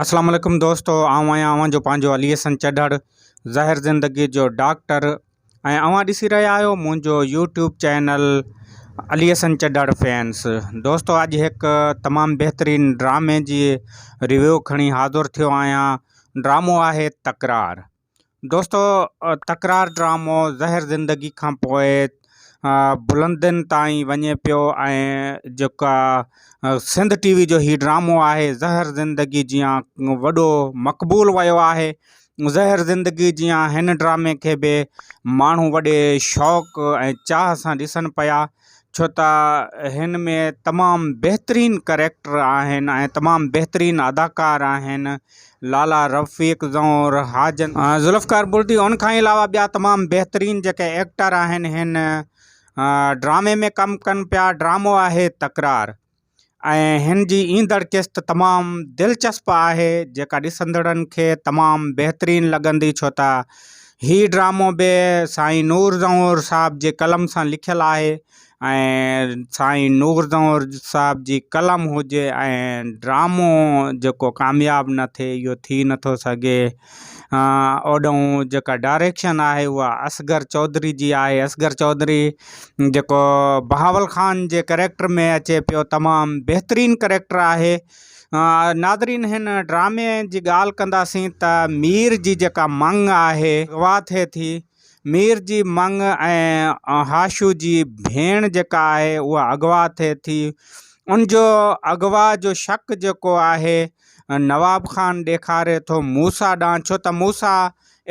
اسلام عليڪم دوستو آئون آهيان اوهان جو پنهنجو علي حسن چڍڙ زهر زندگي جو ڊاڪٽر ۽ اوهان ڏسي رهيا آهيو منهنجو YouTube channel Ali Hassan Chadhar fans دوستو اڄ هڪ تمام بهترين ڊرامي جي ريويو کڻي حاضر ٿيو آهيان ڊرامو آهي تڪرار دوستو تڪرار ڊرامو زهر زندگي کان پوء بلندين تائين وڃي پيو ۽ جيڪا سنڌ ٽي وي جو هي ڊرامو آهي زهر زندگي جيان وڏو مقبول ويو آهي زهر زندگي جيان هن ڊرامي کي به ماڻهو وڏي شوق ۽ چاهه سان ڏسن پيا ڇو ته هن ۾ تمام بهترين ڪريڪٽر آهن ۽ تمام بهترين اداڪار آهن لالا رفيق زئور حاجن ذوالفقار بلٽي ان کان علاوه ٻيا تمام بهترين جيڪي ايڪٽر آهن هن ڊرامي ۾ ڪم ڪن پيا ڊرامو آهي تڪرار ۽ هن جي ايندڙ قسط تمام دلچسپ آهي جيڪا ڏسندڙن کي تمام بهترين لڳندي ڇو ته هي ڊرامو به سائين نور زئور صاحب جي قلم سان لکيل آهي ۽ سائين نور زئور صاحب جي قلم هجي ۽ ڊرامو جيڪو ڪامياب نه ٿئي اهو ٿي نٿو سگهي اوڏانهن جيڪا ڊائريڪشن آهي اها اصغر چوڌري جي آهي اصغر چوڌري جيڪو بهاول خان جي ڪريڪٽر ۾ اچي پيو تمام بهترين ڪريڪٽر آهي ناظرين هن ڊرامي جي ڳالهه ڪنداسين ته مير جي جيڪا مڱ آهي اغوا ٿئي ٿي مير جي مڱ ۽ هاشو جي ڀيڻ جيڪا آهي اها اغوا ٿئي ٿي ان جو اغوا جو شڪ جيڪو آهي نواب خان ڏيکاري ٿو موسيٰ ڏانهن ڇو ته موسيٰ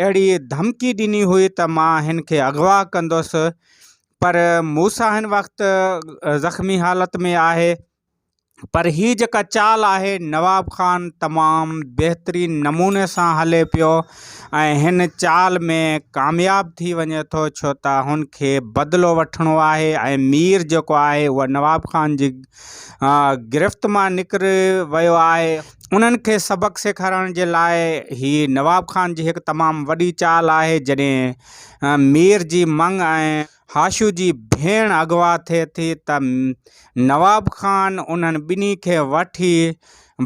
اهڙي ڌمڪي ڏني هئي ته مان هن کي اغوا ڪندس پر موسيٰ هن وقت زخمي حالت ۾ آهي پر هي جيڪا چال آهي نواب خان تمام بهترين نموني سان هلي پيو ۽ هن چال ۾ ڪامياب ٿي وڃي ٿو ڇو ته هن کي بدلو وٺڻو آهي ۽ مير جيڪو آهي اهو نواب خان جي گرفت مان نڪري ويو آهي انهن کي سبق سيکارڻ جي لاء هي نواب خان جي هڪ تمام وڏي چال آهي جڏهن مير جي مڱ ۽ هاشو جي ڀيڻ اغوا ٿئي ٿي ته نواب خان انهن ٻنهي کي وٺي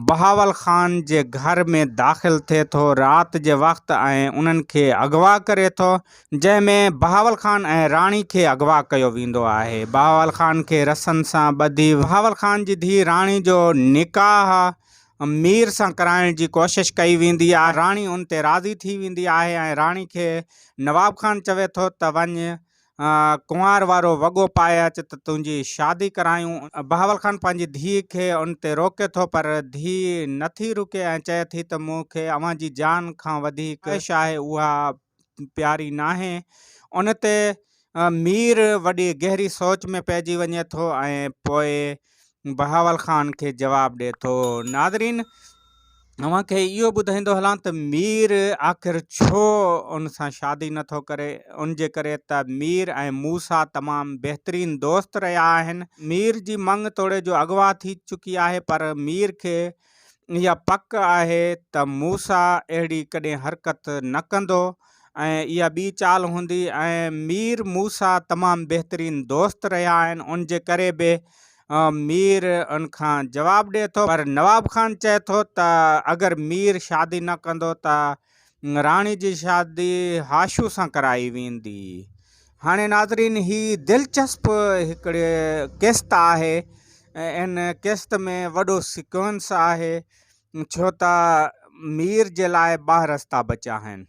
بهاول خان جي گهر ۾ داخل ٿئي ٿو رات جي وقت ۽ انهن کي اغوا ڪري ٿو جنهن ۾ بهاول خان ۽ راڻي کي اغوا ڪيو ويندو آهي. بهاول خان کي رسن سان ٻڌي بهاول خان جي ڌيء راڻي جو نڪاح مير سان ڪرائڻ جي ڪوشش ڪئي ويندي آهي. راڻي ان تي راضي ٿي ويندي آهي ۽ راڻي کي نواب خان چوي ٿو ته وڃ ڪنوار وارو وڳو پائي اچ ته تنهنجي شادي ڪرايون. بهاول خان پنهنجي ڌيء کي ان تي روڪي ٿو پر ڌيء نٿي رڪي ۽ چئي ٿي ته مون کي اوهان جي جان کان وڌيڪ خواهش آهي اها پياري ناهي. ان تي مير وڏي گهري سوچ ۾ پئجي وڃي ٿو ۽ پوء بهاول خان کي جواب ڏئي ٿو. ناظرين اوهان کي اهو ٻڌائيندو هلان ته مير آخر ڇو ان سان شادي نٿو ڪري ان جي ڪري ته مير ۽ موسيٰ تمام بهترين دوست رهيا آهن. مير جي مڱ توڙي جو اغوا ٿي چڪي آهي پر مير کي اها پڪ آهي ته موسيٰ اهڙي ڪڏهن حرڪت نه ڪندو ۽ اها ٻي چال هوندي ۽ مير موسيٰ تمام بهترين دوست رهيا آهن ان جي ڪري به مير ان کان جواب ڏئي ٿو پر نواب خان چئي ٿو ته اگر مير شادي نه ڪندو ته راڻي جي شادي هاشو سان ڪرائي ويندي. هاڻي ناظرين هي دلچسپ هڪڙي قسط آهي ان قسط ۾ وڏو سيڪوئنس آهي ڇو ته مير جي لاء ٻه رستا بچيا آهن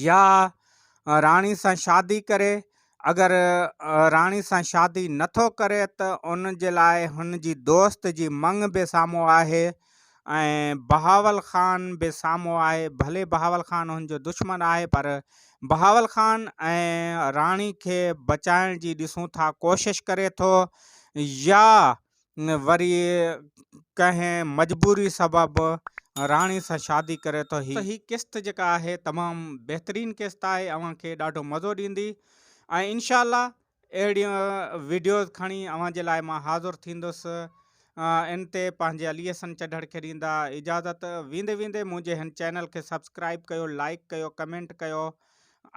يا راڻي سان شادي ڪري اگر راڻي سان شادي نٿو ڪري ته ان جي لاء هن جي دوست جي مڱ به سامهون آهي ۽ بهاول خان به سامهون آهي ڀلي بهاول خان هن جو دشمن آهي پر بهاول خان ۽ راڻي کي بچائڻ جي ڏسون ٿا ڪوشش ڪري ٿو يا وري ڪنهن مجبوري سبب راڻي سان شادي ڪري ٿو. هي قسط جيڪا آهي تمام بهترين قسط آهي اوهان کي ڏاڍو مزو ڏيندي ۽ انشاء الله اهڙيون ويڊيوز کڻي اوهان جي لاء مان حاضر ٿيندس ان تي پنهنجي علي حسن چڍڙ کي ڏيندا اجازت ويندي ويندي منهنجي هن چينل کي سبسڪرائب ڪيو لائڪ ڪيو ڪمينٽ ڪيو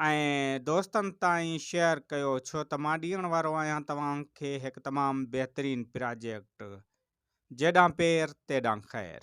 ۽ دوستن تائين شيئر ڪيو ڇو ته مان ڏيڻ وارو آهيان توهان کي هڪ تمام بهترين پراجيڪٽ جيڏانهن پير تيڏانهن خير.